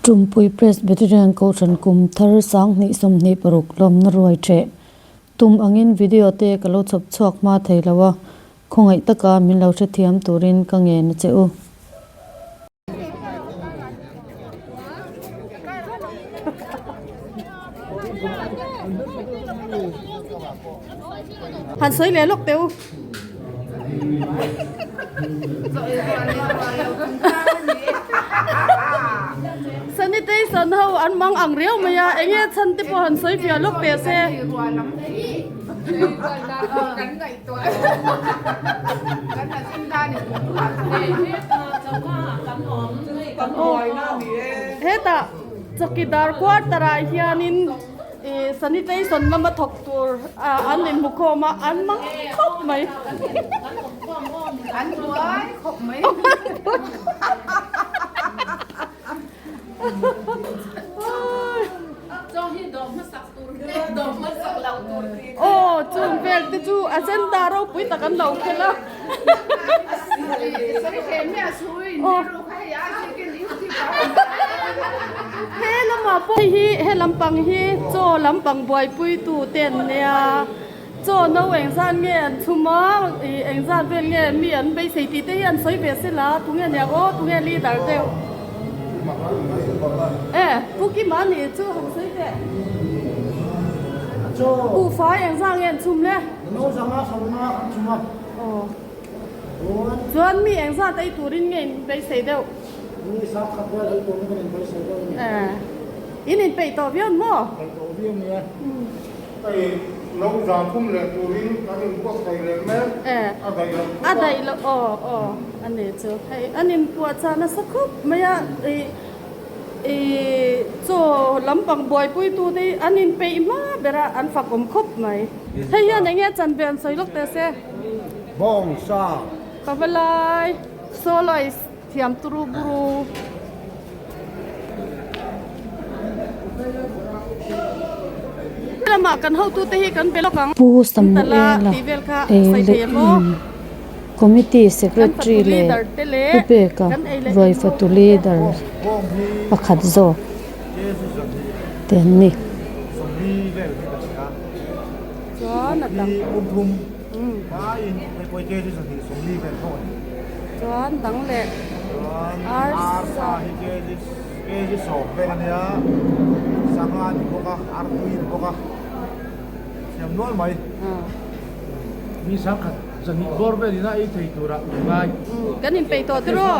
Tumpui Presbyterian Kohhran kum thar 2026 lawmna ruai ṭheh tum angin video te ka lo chhawp chhuak hma thei lo a, khawngaih taka min lo hrethiam turin ka ngen a che u. Han sawi leh lawk teh u. Sanitation ho an mang ang riau mai a, eng nge chhan te pawh han sawi fiah lawk teh se. Hetah chawkidar quarter ah hianin Ih sanitation lama thawk tur an inhmu khawm a, an mang khawp mai. An buai khawp mai. Aw chung vel te chu a agenda ropui tak an lo khelh a. He lamah pawh hi he lampang hi chaw lampang buaipui tu te an nia chaw no engzat nge an chhum a ih engzat vel nge mi an beisei tih te hi an sawi ve sela tunge nia aw tunge leader deuh e pu Kima nih chu han sawi ve buhfai engzat nge an chhum le. Aw. Chuan mi engzat ei turin nge in beisei deuh? Mi sangkhat vel ei turin kan inbeisei deuh a ni. In inpeih tawh viau maw? Peih tawh viau nia. Hei lo zan thum leh turin kan inbuatsaih leh mek, a daih loh thut a. A daih loh, aw aw a ni chu. Hei an inpuahchah nasa khawp mai a, ih ih chaw lampang buaipuitute hi an inpeih hma ber a, an fakawm khawp mai. Hei hian eng nge chanve an sawi lawk teh se? Bawng sa. Ka va lai soloist thiam turu buru. Lamah kan hotute hi kan be lawk ang. Pu Samuela ei leh in Committee Secretary leh Pu Peka Ruaifatu Leader pakhat zawk te an ni. Chuan dang leh arsa Kan inpeih tawh tiraw?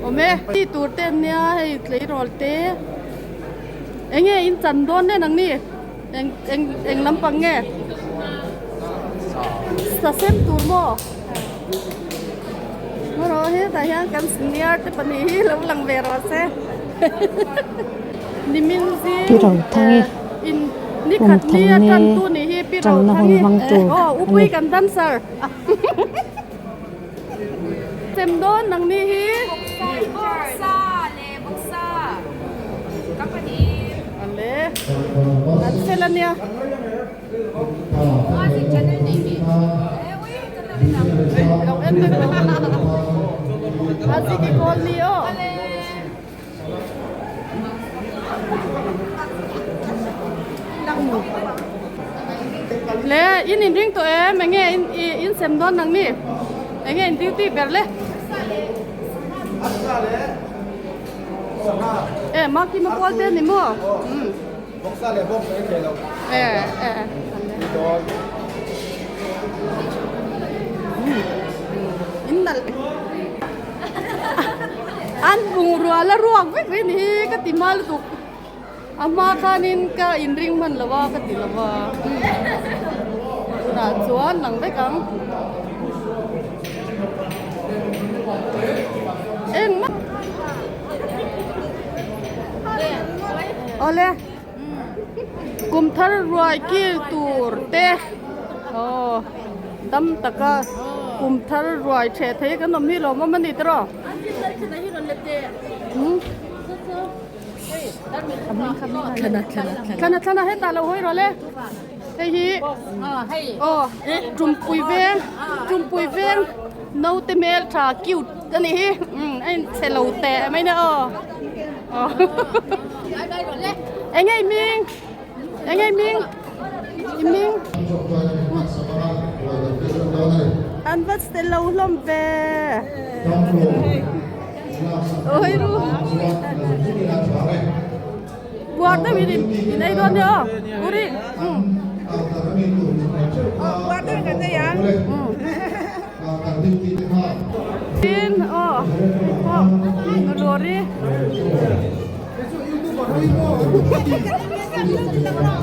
Awm e, ti tur te an nia hei tleirawl te. Eng nge in chan dawn nen ang ni? Eng eng eng lampang nge? Sa sem tur maw? Maw hetah hian kan senior te pahnih hi lo lang ve rawh se. Nimin zing Pi Rothangi in ni kum khat ni a thang tan ni tu nih hi Pi tanna hun Rothangi hmang tur aw a upui ni. kan dancer. Sem dawn nang ni hi. Bawksa leh bawksa ka pahnih. Ale an fel ania. Lo en vek lo. A ziki kawl ni aw. Le in in ring tawh em enge in in sem dawn nang ni enge in duty ber le e maki ma pawl te ni maw e e in nalh An bungrua la ruak vek rih ni hi ka ti hma lutuk a hma khanin ka inring hman lo a ka ti lo va tunah chuan lang vek ang engmah awle kum thar ruai kil tur te aw tam taka kum thar ruai theh thei kan awm hi lawm awm a ni tawh thlana thlana hetah lo hawi rawh le hei hi aw tumpui veng tumpui veng. Naute hmeltha cute a nih hi umm a in chhe lo teh mai nia aw eng nge i hming eng nge i hming i hming an va che lo hlawm ve oi ru Buar deuh in in ei dawn nia aw uri umm buar deuh in kan ei ang tin aw pawh nuluri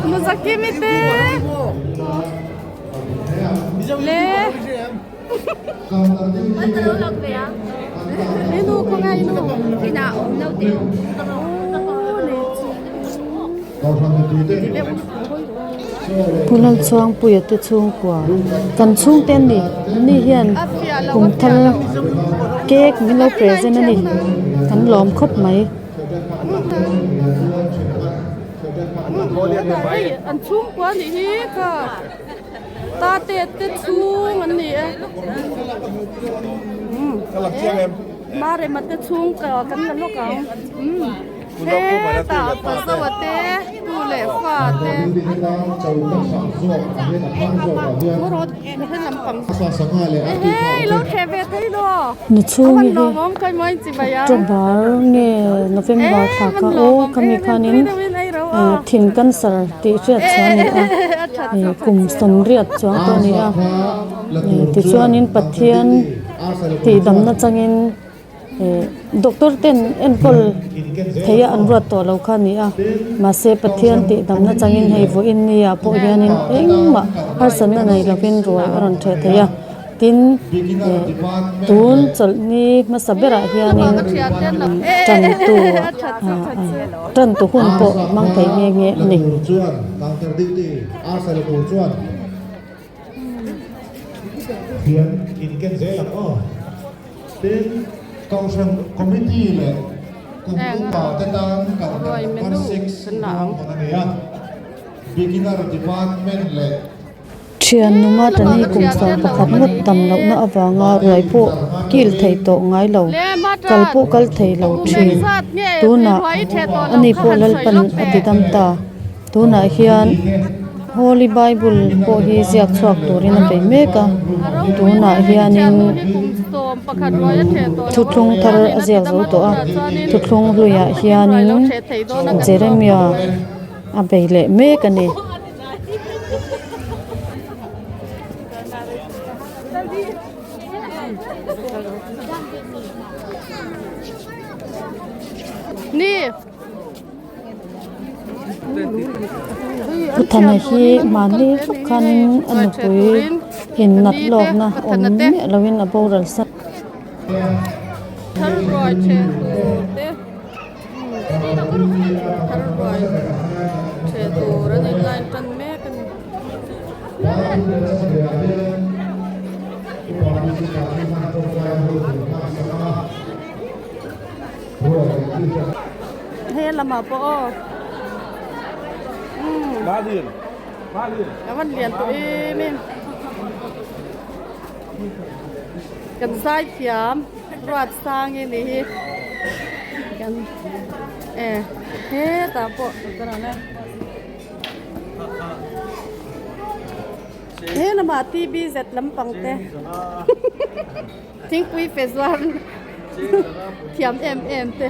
nuzakimi te le Inu khawnge inu Inah awm naute awm. Pu Lalchhuangpuia te chhungkua kan chhungte an ni anni hian kum thar cake min lo present a ni kan lawm khawp mai. Hei an chhungkua a nih hi kha. Tate te chhung an ni e. Marema te chhung ka kan la lawk ang. Hetah Pazawa te tu leh fa te. Ehei lo thleh ve thei lo. Ni chhung hi October nge November thla kha aw khami khanin thin cancer tih hriat chhuah a ni a ih kum sawmriat chuang tawh a ni a tichuanin Pathian tih damna changin ih doctor ten enkawl theih a an ruat tawh lo kha a ni a mahse Pathian tih damna changin hei vawiin ni ah pawh hianin engmah harsatna nei lovin ruai a rawn ṭheh thei a. Tin, tun chawlhni hmasa berah hianin tantu tantu hun pawh hmang thei nghe nghe a ni. Thian numa tani kum 11 ngawt dam lohna avanga ruai pawh kil thei tawh ngai lo, kal pawh kal thei lo thin. Tunah ani pawh Lalpan a ti dam ta. Tunah hian Holy Bible pawh hi ziak chhuak turin a bei mek a, tunah hianin thuthlung thar a ziak zo tawh a, thuthlung hluiah hianin Jeremia a bei leh mek a ni. Pu Thana hi mahni vek khanin a nupui in nat lawkna awm miah loin a boral sat. Thar ruai ṭheh tur an in line ṭan mek a ni. He lamah pawh aw umm a van lian tawh em em kan zai thiam. Ruat sang i nih hi kan e hetah pawh ka rawn a he lamah TBZ lampang te thingpui fe zuar thiam em em te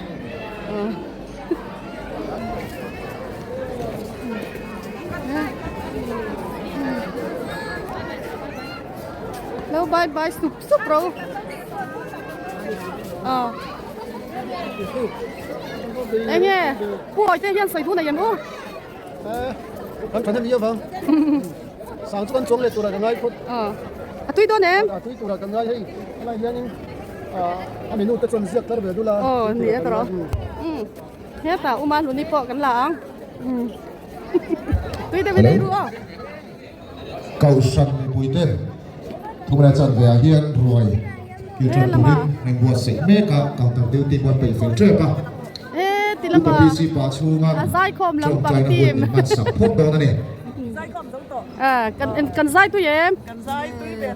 Lo bye bye sup sup ro. Ờ. Eng nge Pu Awi te hian sawi duh nei em u? Kan tha hnem i avang. Sang chu kan chuang leh turah ka ngai phawt. Ờ. A tui dawn em? A tui turah ka ngai hei. Helai hianin a menu te chuan ziak tar ve dul a. Aw ni e tawrh. Um. Hetah Uma Hluni pawh kan la ang. Um. Tui deuh in ei ru aw. Kohhran mipuite thumna chanve ah hian ruai kil tan turin an buatsaih mek a, counter duty pawh an peih fel tep a. Upa PC pa chhunga tawngtaina hun min hmansak phawt dawn a ni.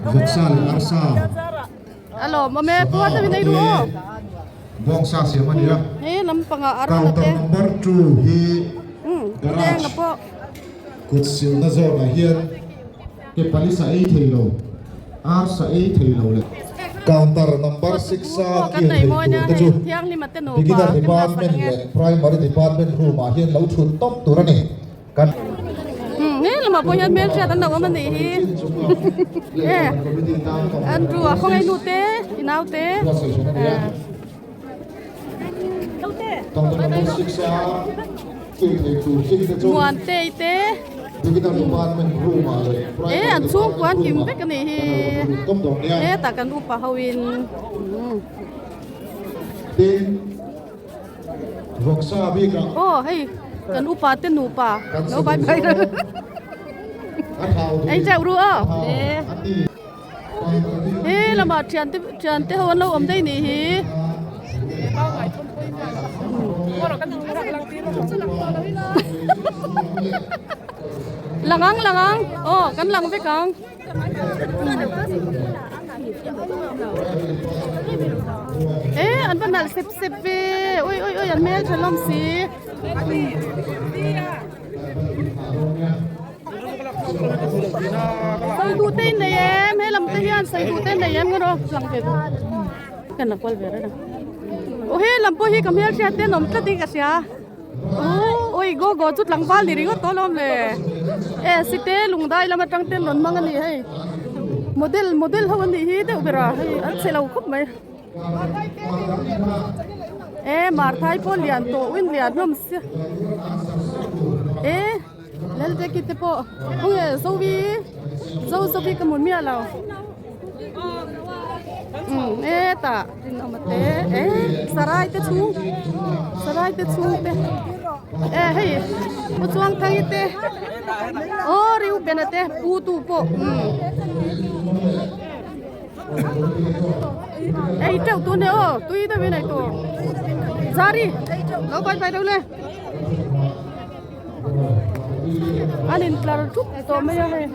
Vawksa leh arsa. A lawmawm e, puar deuhin ei ru aw. Bawngsa siam a ni a. He lampangah a rawn a te. Counter number 2 hi garage kut silna zawnah hian ke pali sa ei thei lo, ar sa ei thei lo leh. Counter number 6 a kil thei tur te chu Beginner Department leh Primary Department room ah hian lo thut tawp tur a ni. Kan. He lamah pawh hian hmelhriat an lo awm a nih hi. E Andrew a khawngaih nu te i nau te. Muantei te. E an chhungkua an kim vek a nih hi. Hetah kan upa ho in. Aw hei kan upa te nupa lo bai bai reng ei teuh ru aw he lamah thian te thian te ho an lo awm daih nih hi lang ang lang ang aw kan lang vek ang. E an va nalh sep sep ve ui ui ui an hmel tha hlawm si. Sawi duh te in nei em he lam te hian sawi duh te in nei em nge rawh lang ve duh kan la kual ve reng a aw he lam pawh hi ka hmelhriat te an awm tlat in ka hria. Ui go go chu tlangval ni ringawt tawh alawm le e site lungdai lam atang ten rawn hmang a ni hei model model ho a nih hi deuh ber a hei an chhe lo khawp mai e marthai pawh lian tawh uin lian hlawm sia e Lalbeki te pawh khawnge Zovi Zozovi ka hmu miah lo umm hetah rinawma te eh sarai te chhung sarai te chhung te eh hei u chuang thang te aw riu bena te pu tu pawh umm ei teuh tur nia aw tui deuhin ei tur zari lo bai bai deuh le. An intlar thup tawh mai a hei.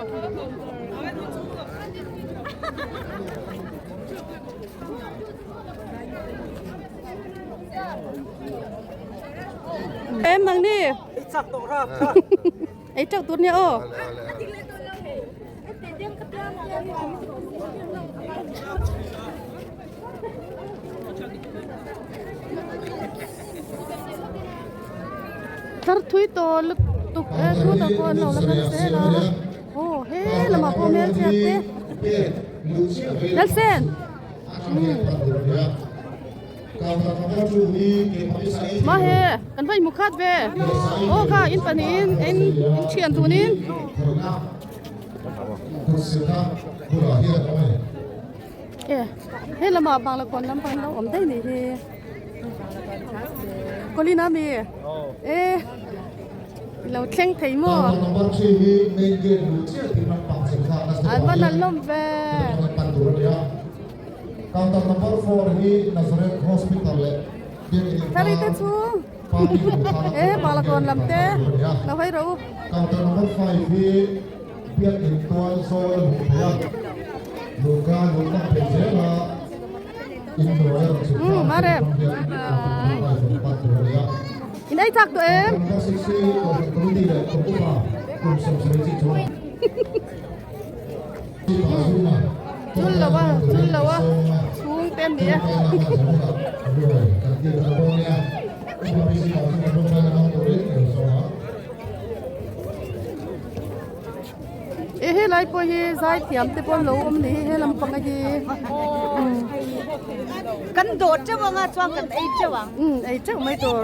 Em nang ni. Ei teuh tur nia aw. Thar thui tawh lutuk e chhutah pawh an lo la kal zel a aw he lamah pawh hmelchhiat te Lalsen Mahe kan va inhmu khat ve aw kha in pahnihin in thian tunin. E he lamah bangla kawn lam pang lo awm daih nih hi Colin a mi e lo thleng thei maw an va nalh hlawm ve. Thari te chu e bangla kawn lam te lo hawi rawh u. Biakinn tual zawl a hmuh theih a, Luka luhna phei zela inhnuai a rawn chhuk thlak a, heti ram hian a rawn pan tur a ni a. In ei chak tawh em? Number 6 hi Kohhran Committee leh Kum Upa kum 70 chi chuan Chul lo a, chul lo a, chhung te an ni e. E helai pawh hi zaithiam te pawh an lo awm ni hi he lampang a hi Kan dawr teuh anga chuan kan ei teuh ang. Umm ei teuh mai tur.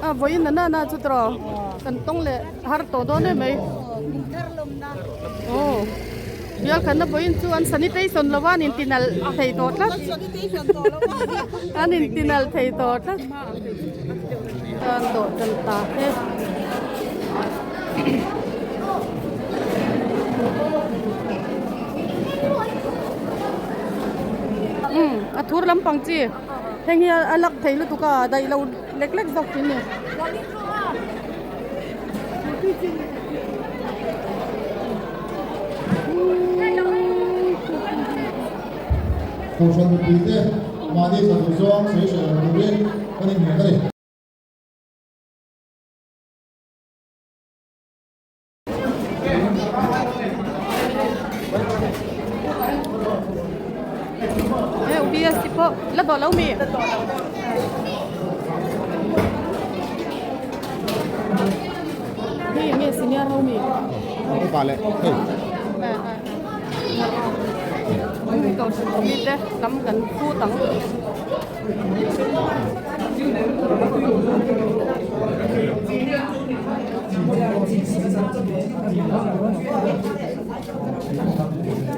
A vawiin nana na chu tawh kan tawng leh har tawh dawn em mai. Aw bial khatna vawiin chu an sanitation lova an intinalh thei tawh tlat. An intinalh thei tawh tlat. An dawh tan ta he. Umm a thur lampang chi heng hi a lak thei lutuk a daih lo lek lek zawk thin a ni. Kohhran mipuite mahni tha duh zawng sawi hreh lo turin kan inhmuh a ni. Upa leh hei.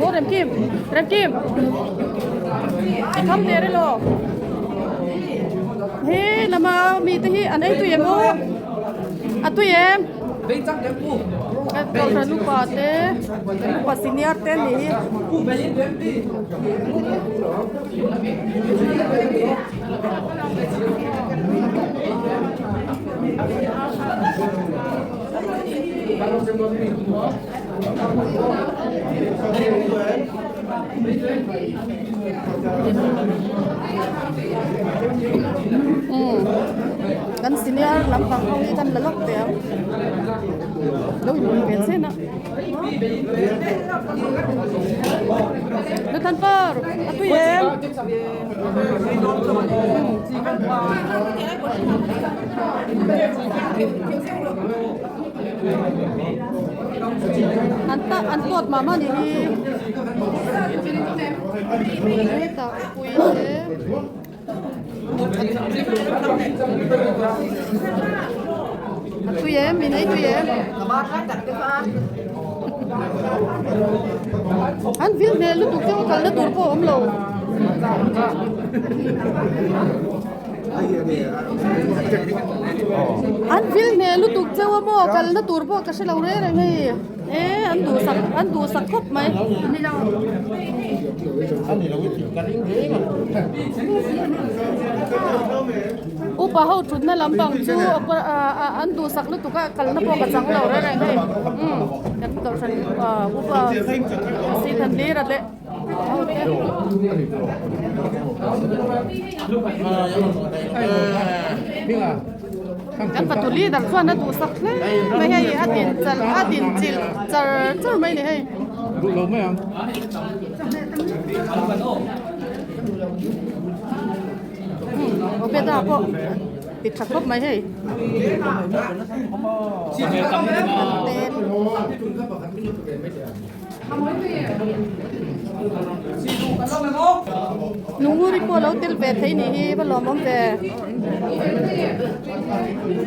Ô Remkim, Remkim. I kham der elo. He lama mi te hi an ei tui em aw? A tui em? Kohhran upa te, upa senior te an nih hi. Kan senior lampang ho hi kan la lawk teh ang lo inhmu ve chen a Nathan par a tui em An ta an tawt mah mah ni hi hetah pui te a tui em min ei tui em an vil hmel lutuk chu kalna tur pawh a awm lo. An vil hneh lutuk cheu a maw kalna tur pawh ka hre lo reng reng hei e an duhsak an duhsak khawp mai upa ho thutna lampang chu an duhsak lutuk a kalna pawh ka chang lo reng reng hei umm kan kohhran upa Sithanlira leh. Kan fatu leader chuan a duhsak hle mai hei a din chal a din chilh char char mai a ni hei. Obeda pawh ti tha khawp mai hei. Lunguri pawh lo tel ve thei nih hi va lawmawm ve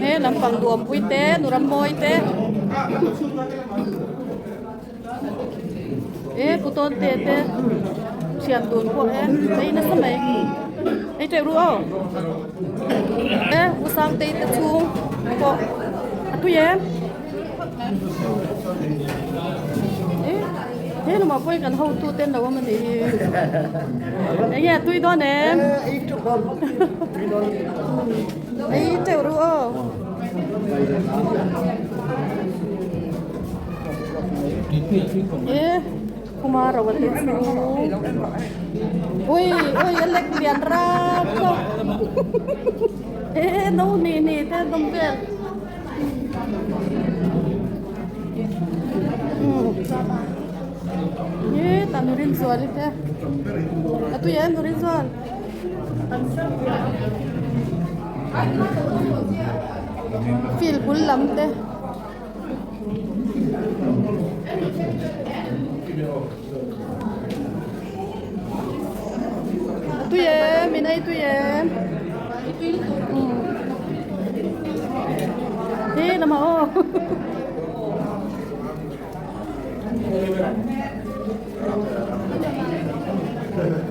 he lampang duampui te nu rammawi te e pu tawn te te thian dun pawh e ei nasa mai ei teuh ru aw e u sangtei te chhung pawh a tui em. He lamah pawhin kan hotu te an lo awm a nih hi. Enge a tui dawn em? Ei teuh ru aw. E khuma ro a te chu. Ui ui a lek lian rak tawh. E no ni ni te an awm vel. Hetah nu Rinzuali te a tui em nu Rinzual field bul lam te a tui em in ei tui em he lamah aw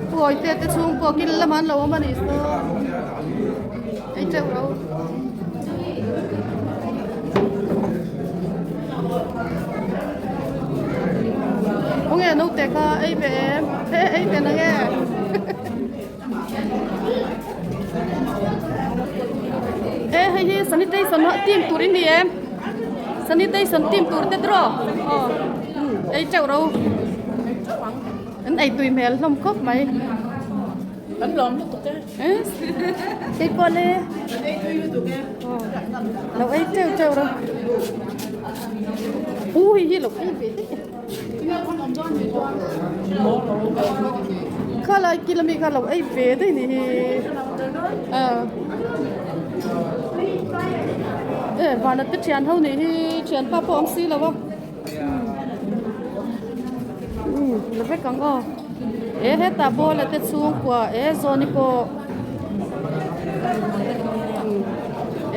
Puawi te te chhung pawh kil lamah an lo awm a nih saw ei teuh lo. Khawnge naute kha ei ve em he ei ve na nge e hei hi sanitation team tur in ni em sanitation team tur te tiraw aw ei teuh ro an ei tui hmel hlawm khawp mai. Kan lawm lutuk e. Kei pawh le. Kan ei tui lutuk e. Lo ei teuh teuh rawh. U hei hi lo ei ve daih e. Kha lai kil ami kha lo ei ve daih ni hi. E vana te thian ho nih hi thianpa pawh a awm si lo a. La vek ang aw e hetah bawla te chhungkua e zawni pawh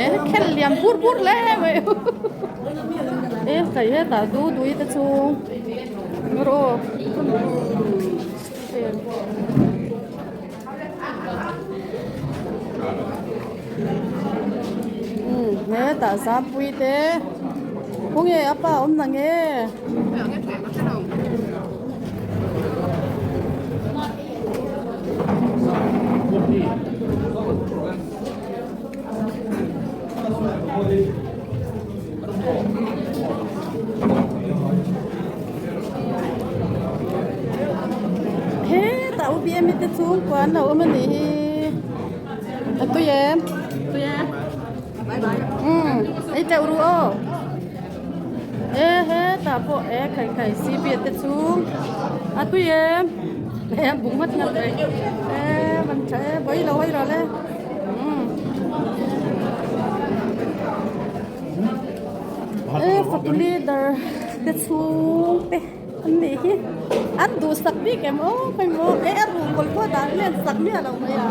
e khel lian bur bur hle mai e kai hetah du dui te chhung rawh aw. Hetah zampui te khawnge a pa awm na nge Hetah u BM te chhungkua an lo awm a nih hi a tui em tui em umm ei teuh ru aw e hetah pawh e khai khai CB te chhung a tui em hei an buk nghat nghat mai e van tha e vawi lo hawi rawh le umm. E fatu leader te chhung te an nih hi an duhsak bik em aw hei maw e a ruh kawl pawh dan hian sak miah lo mai a.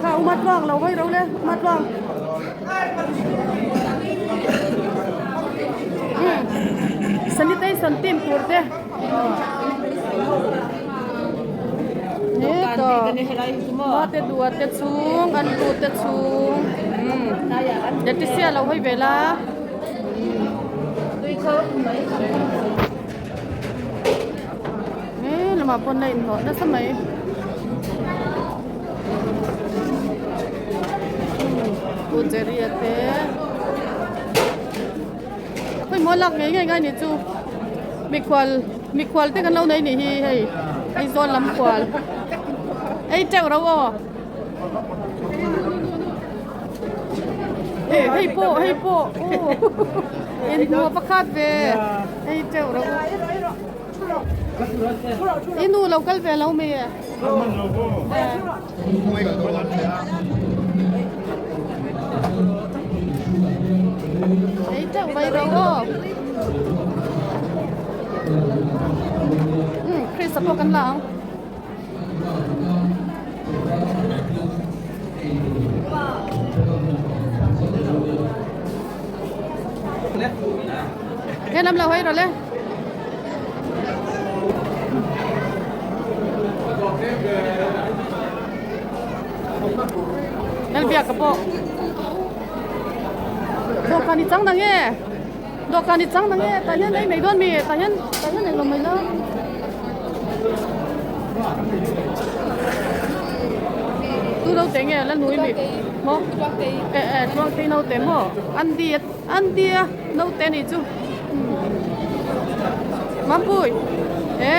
Kha uma tluang lo hawi ro le uma tluang. Sanitation team tur te. Mate dua te chhung an lu te chhung Leticia lo hawi ve la he lamah pawn a inhlawh nasa mai Pu Jerry-a te Khawimaw lak ngei ngei ngai ni chu mikhual mikhual te kan lo nei nih hi hei Aizawl lam kual ei teuh ro aw e hei pawh hei pawh aw inhmuh pakhat ve ei teuh ro i nu lo kal ve lo mai e. Ei teuh mai ro aw. Um Chris a pawh kan la ang. He lam lo hawi rawh le. Lalbiaka pawh dawhkan i chang dang e dawhkan i chang dang e tah hian ei mai dawn mi tah hian tah hian ei lo mai la tu naute nge la nui mi maw eh eh tluangtei naute maw Andy Andy a naute a nih chu Mampui e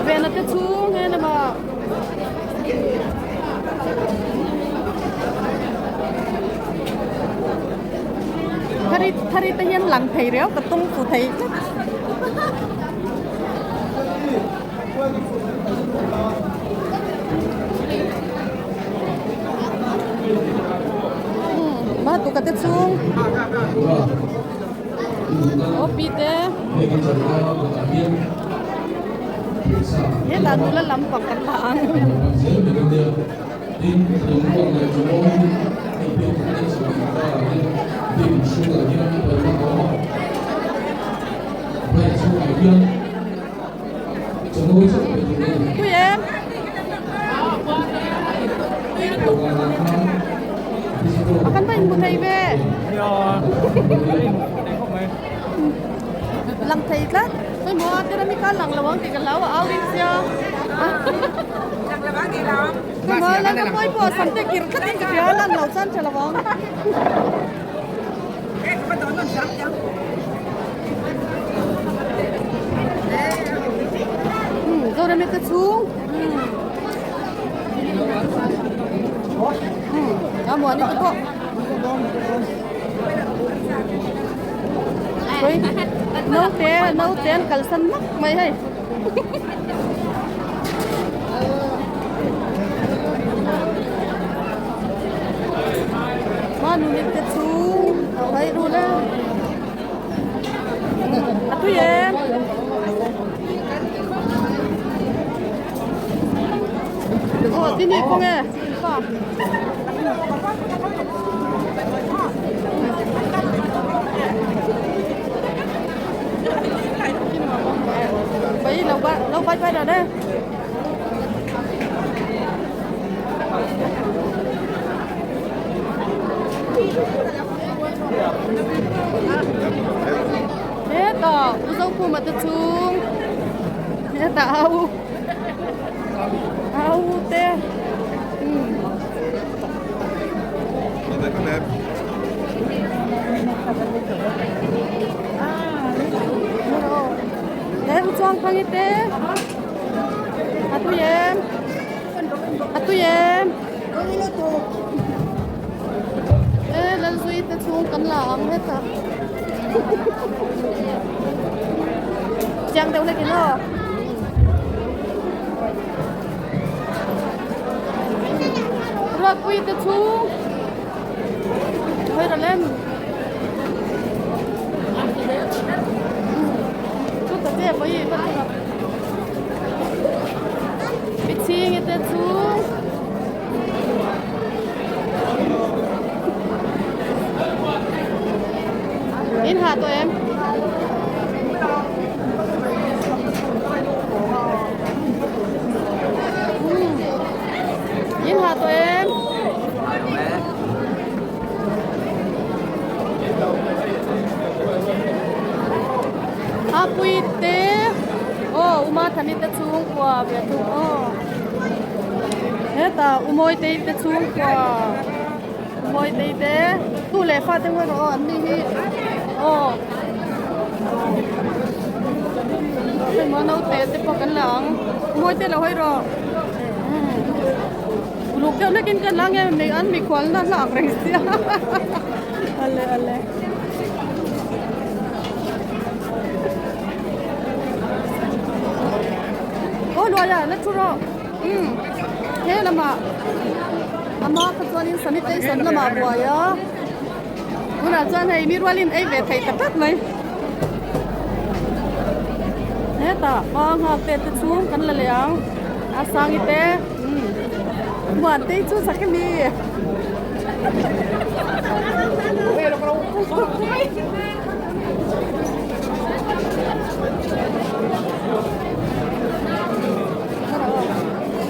Vena te chhung he lamah Thari thari te hian lang thei riau ka tung fu thei tlat. Mah tu ka te chung aw pi te hetah nula lam pang kan la ang. Pui em. A kan va inhmu thei ve. Lang thei tlat. Hei maw a tir ami kha lang lo ang tih ka hlau a au ring sia. Lang lo ang tih lo. Lalramawii pawh sam te kir tlatin ka hria a lan lo chuan tha lo ang. Zorami te chhung a muani te pawh naute naute an kalsan mak mai hei. Hmanunit te chu a haih rul e a tui em aw ti ni kawng e pa. Hetah u Zokhuma te chhung hetah a u a u te He u chuang thang i te a tui em a tui em e Lalzui te chhung kan la ang hetah chiang deuh hlek in aw. Ruatpui te chhung hawi rawh lem chu ta che pawh hi va thawk mi chhingi te chhung in hah tawh em. In hah tawh em? A pui te aw Uma Thani te chhungkua ve thung aw hetah Umawi tei te chhungkua Umawi tei te tu leh fa te ngawi rawh aw an ni hi aw hei maw naute te pawh kan la ang Umawi te lo hawi rawh. Uluk deuh hlekin ka la nge mi an mikhual na hlak reng sia ale ale. Aw luaia la thu rawh umm he lamah ama kha chuanin sanitation lamah a buai a tunah chuan hei mi rualin ei ve thei ta tlat mai hetah pa nghak te te chu kan la leh ang a sangi te. Muan tei chu sak emi.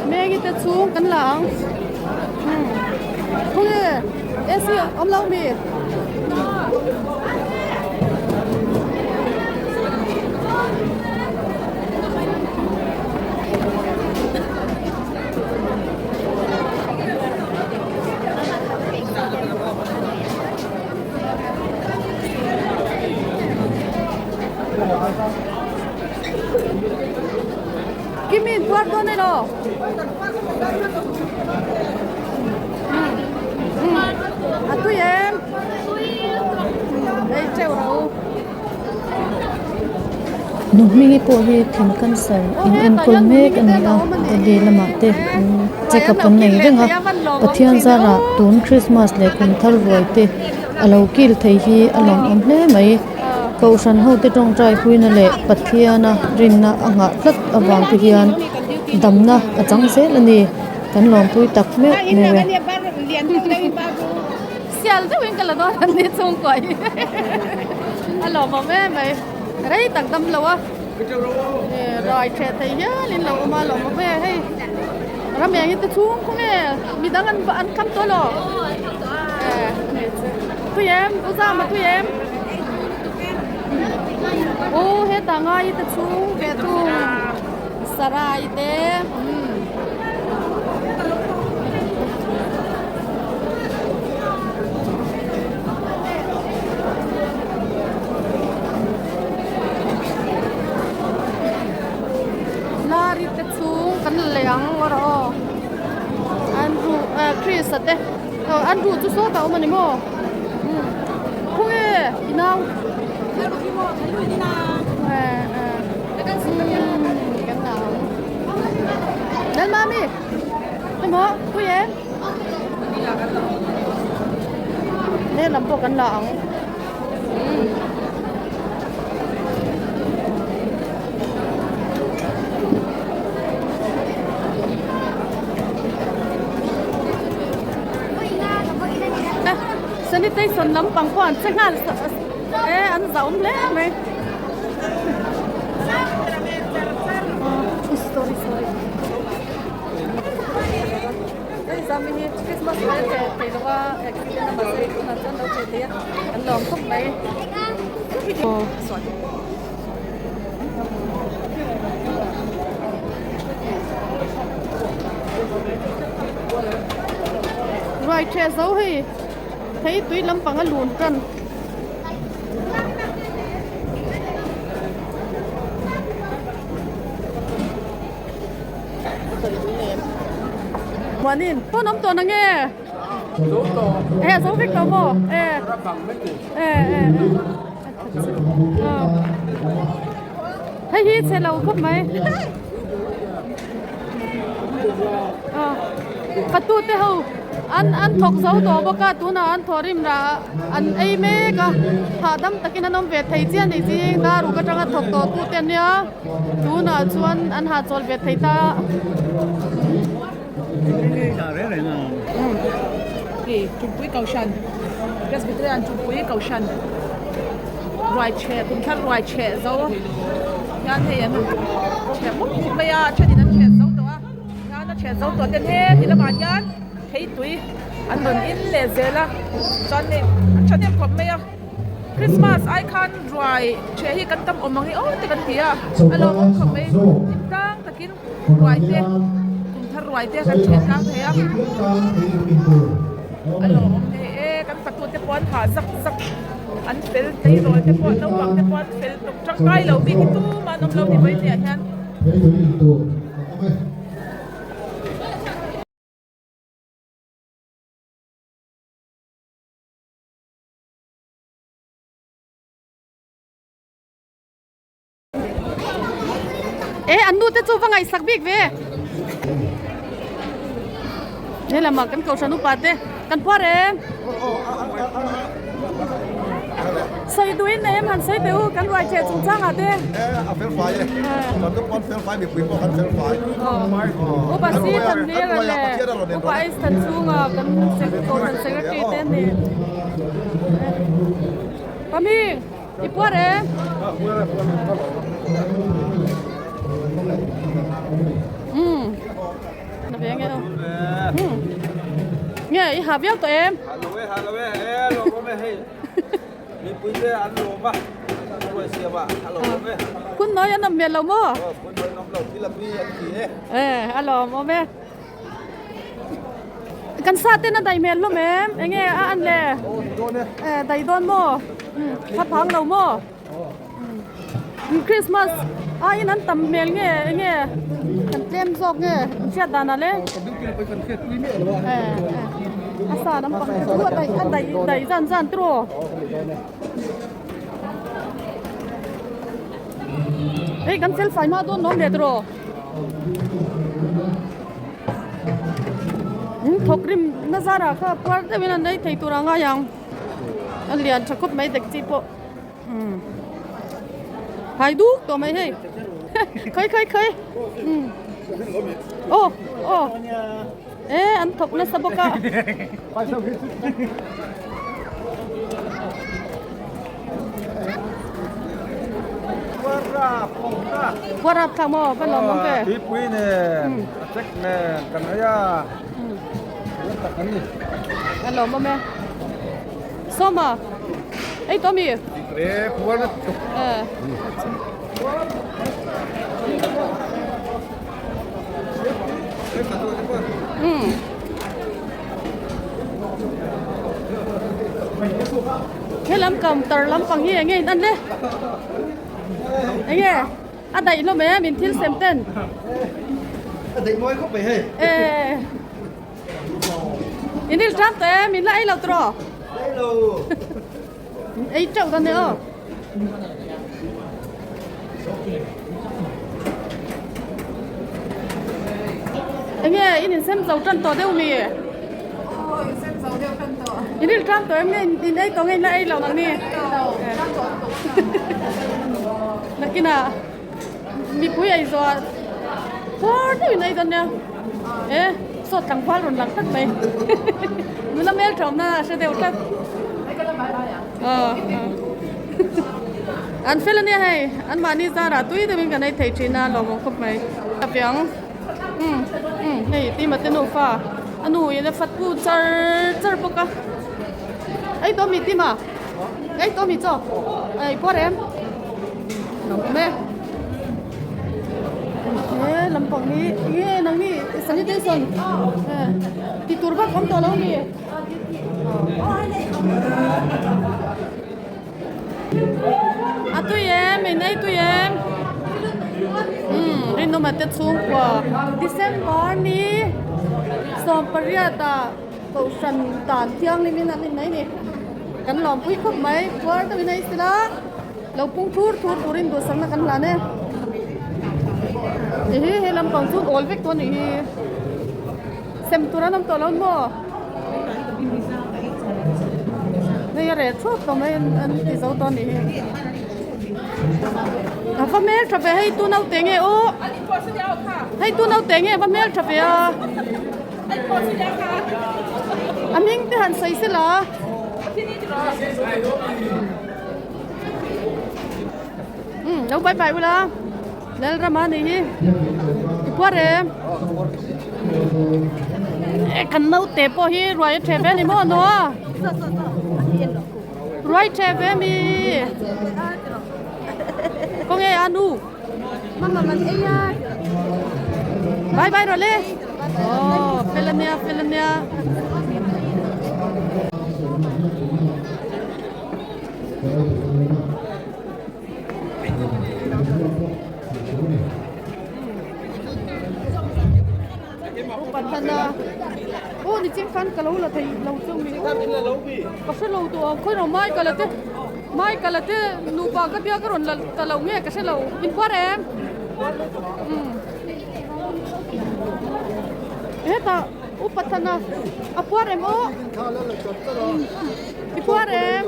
Mengi te chhung kan la ang. Khawnge AC awm lo mi. Kimi tuar dawn elo? A tui em? Ei teuh ro. Nu hmingi pawh hi thin cancer in enkawl mek a ni a Delhi lamah te an check up an nei reng a Pathian zarah tun Christmas leh kum thar ruai te a lo kil thei hi a lawmawm hle mai Kohhran ho te tawngtai puina leh Pathiana rinna a nghah tlat avang te hian damna a chang zel a ni kan lawmpui tak meuh meuh e. Sial deuhin ka la dawn an ni chhungkua hi a lawmawm em mai rei tak dam lo a rai theh thei hialin lo awm a lawmawm e hei ram eng hi te chhung khaw nge midang an an kham tawh lo tui em u zama tui em u hetah ngai te chhung ve thung sarai te. sat e aw an ruh chu sawtah a awm a ni maw umm khawnge i nau Lalmami emaw pui em lehlam pawh kan la ang. Sanitation lampang pawh an che nghal e an zahawm hle mai sorry sorry hei zami hi Christmas lai a che thei lo a accident a mahse tunah chuan lo che thei a an lawm khawp mai Ruai ṭheh zo hei thei tui lampang a lun ṭan. Muanin pawn awm tawh nange? E a zo vek tawh maw? E e e hei hi chhe lo khawp mai. Fatute ho an an thawk zo tawh bawk a tunah an thawh rim rah an ei mek a hahdam takin an awm ve thei chiah a ni chi dar ruk atanga thawk tawh tute an nia tunah chuan an hahchawl ve thei ta. Hei Tumpui Kohhran Presbyterian Tumpui Kohhran ruai chheh kum thar ruai chheh zo hian hei an chheh mup mup mai a a thenin an chheh zo tawh a hian a chheh zo tawh ten heti lamah hian thei tui an rawn in leh zel a chuan hei an thahnem khawp mai a Christmas ai khan ruai chheh hi kan tam awm ang i aw te kan ti a a lawmawm khawp mai tlang takin. Ruai te kum thar ruai te kan then tlang thei a a lawmawm thei e kan fatu te pawh an hah zak zak an fel tleirawl te pawh naupang te pawh an fel tawk tangkai lo bik hi tumah an awm lo ni mai tih ah hian. E an nu te chu va ngaihsak bik ve he lamah kan kohhran upa te kan phuar em sawi duhin nei em han sawi teh u kan ruai theh chungchangah te a fel fai e kan tu pawn fel fai mipui pawh kan fel fai upa si than hlir a le upa ice than chhunga kan kohhran secretary te an ni pami I puar e. Umm. Na ve nge. Umm. Nge i ha viau tawh em? Ha lo e, ha lo e, e lo awm e hei. Mipui te an lawm a, an ruai siam a, a lo awm e. Phun nawi an awm hmel lo maw? Aw, phun nawi an awm lo, thil a tui an ti e. E, a lawm awm e. Kan sa ten a dai hmel hlawm em? Enge a an le? E dai dawn maw? Thla phang lo maw? Christmas aiin an tam hmel nge enge kan tlem zawk nge an hriat danah le? E a sa lampang te chu a dai a dai dai zan zan tiraw? Hei kan fel fai hma dawn lawm le tiraw? Thawk rim na zarah kha puar deuhin an ei thei tur a ngai ang a lian tha khawp mai dek chi pawh hai duk tawh mai hei khawi khawi khawi aw aw e an thawk nasa bawk a. Puarap thla maw va lawm awm ve. Tuipui nen a check nen kan ei a lam tak an ni. A lawm awm e. Sawma ei tawh mi? E puar na tuk. He lam counter lampang hi enge in an le? Enge a daih hlawm em in thil sem ten? A daih mawi khawp mai hei. E. In ril ṭam tawh em? In la ei lo tawh? Ei lo. In ei ṭeuh dawn nia aw. Enge in insem zo ṭan tawh deuh mi? Aw insem zo deuh ṭan tawh. In ril ṭam tawh em? Nge in ei tawh nge in la ei lo nang ni? Ei lo, ṭam tawh lutuk. Nakinah. Mipui ei zawh phur deuhin a ei dawn nia e sawt tlangval rawn lang tlat mai nula hmel thawmna a hre deuh tlat an fel ania hei an mahni zarah tui deuhin kan ei thei thin a lawmawm khawp mai a piang umm umm hei tima te nufa a nu in a fat pu char char bawk a ei tawh mi tima. Ei tawh mi chaw ei puar em awm e he lampang hi nge nang hi sanitation ti tur vak awm tawh lo mi a tui em in ei tui em umm rinawma te chhungkua December ni sawmpariat ah. Kohhran tan thianghlimin an innei ni. Kan lawmpui khawp mai. Puar deuhin a isila lo pung thur thur turin duhsakna kan hlan e. Ti hi he lampang chu awl vek tawh a nih hi. Sem tur an awm tawh lo maw? Hei a reh thuak tawh mai an ti zo tawh a nih hi. A va hmel tha ve hei tu naute nge aw. Hei tu naute nge va hmel tha ve a. A hming te han sawi sela. Umm lo bye bye ula Lalrama ni hi i puar em e kan naute pawh hi ruai a ṭhe ve a ni maw a naw a ruai ṭhe ve a mi khawnge a nu. Bye bye rawh le. Aw fel ania fel ania. Pathana aw ni ching khan ka lo la thei lo chu mi ka hre lo tawh ang khawi rawh mai ka la te mai ka la te nupa ka bia ka rawn la ta lo nge ka hre lo in puar em umm hetah u pathana a puar em aw i puar em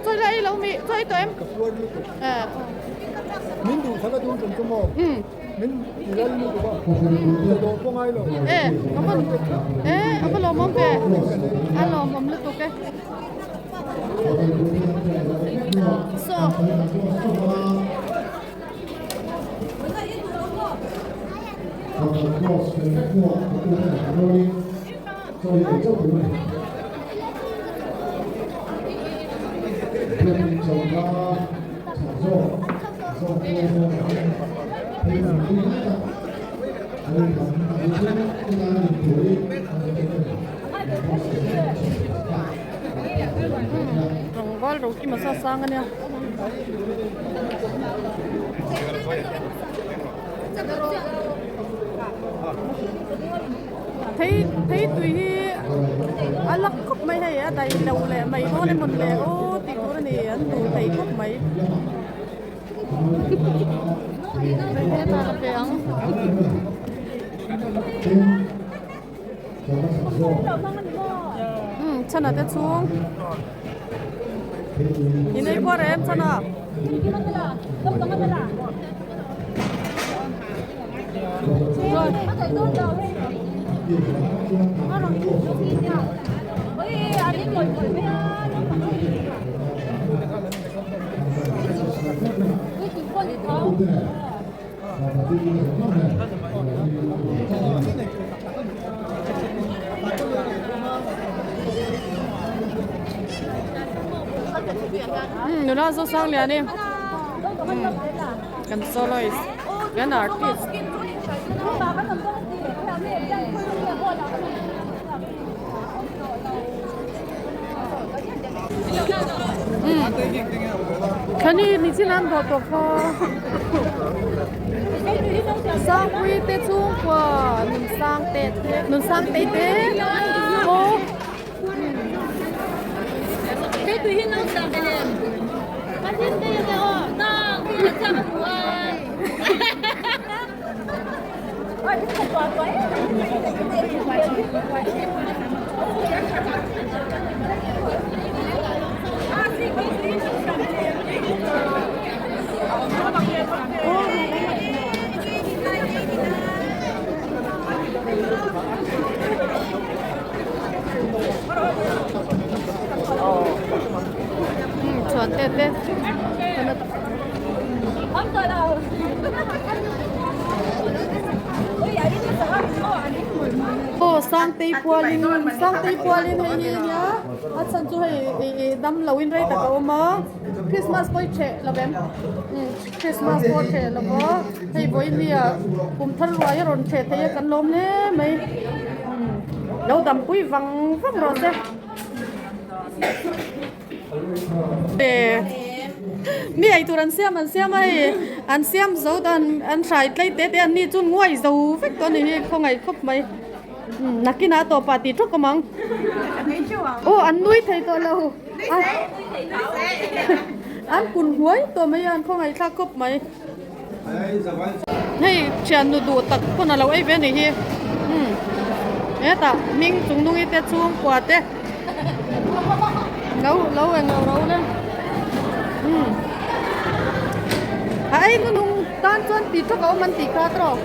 chawi la ei lo mi chawi tawh em min duh kha la dun tum chu maw. Min lal lutuk a, ka dawh pawh ngai lo. E, a va e, a va lawmawm ve, a lawmawm lutuk e. So. Tlangval ro ki masa sang ania. Thei thei tui hi a lak khawp mai hei a dai lo leh mai dawn emaw le aw tih tur a ni an duh thei khawp mai. Chana te chhung in ei puar em chana Nula zo sang lian e kan soloist kan artist. Khani nichin an dawh tawh kha Sangpui te chhungkua Nunsang te te Nunsang te te aw. Aw Sangtei pualin Sangtei pualin hei hi ania a chhan chu hei ih dam loin rei tak a awm a Christmas pawh i ṭheh lo em Christmas pawh a ṭheh lo va hei vawinia kum thar ruai a rawn ṭheh thei a kan lawm hle mai lo dampui vang vang rawh se. Mi eitur an siam an siam a hei an siam zo dan an hrai tlei te te an ni chu nguai zo vek tawh a ni hi khawngaih khawp mai nakinah a tawpah tih tawk awm ang aw an nui thei tawh lo an kun huai tawh mai a an khawngaih thlak khawp mai hei thiannu duh tak pawn a lo ei ve a nih hi hetah hming chung nungi te chhungkua te. Lo lo eng lo ro le umm a ei hnuhnung tan chuan tih tawk a awm an tih kha tawh.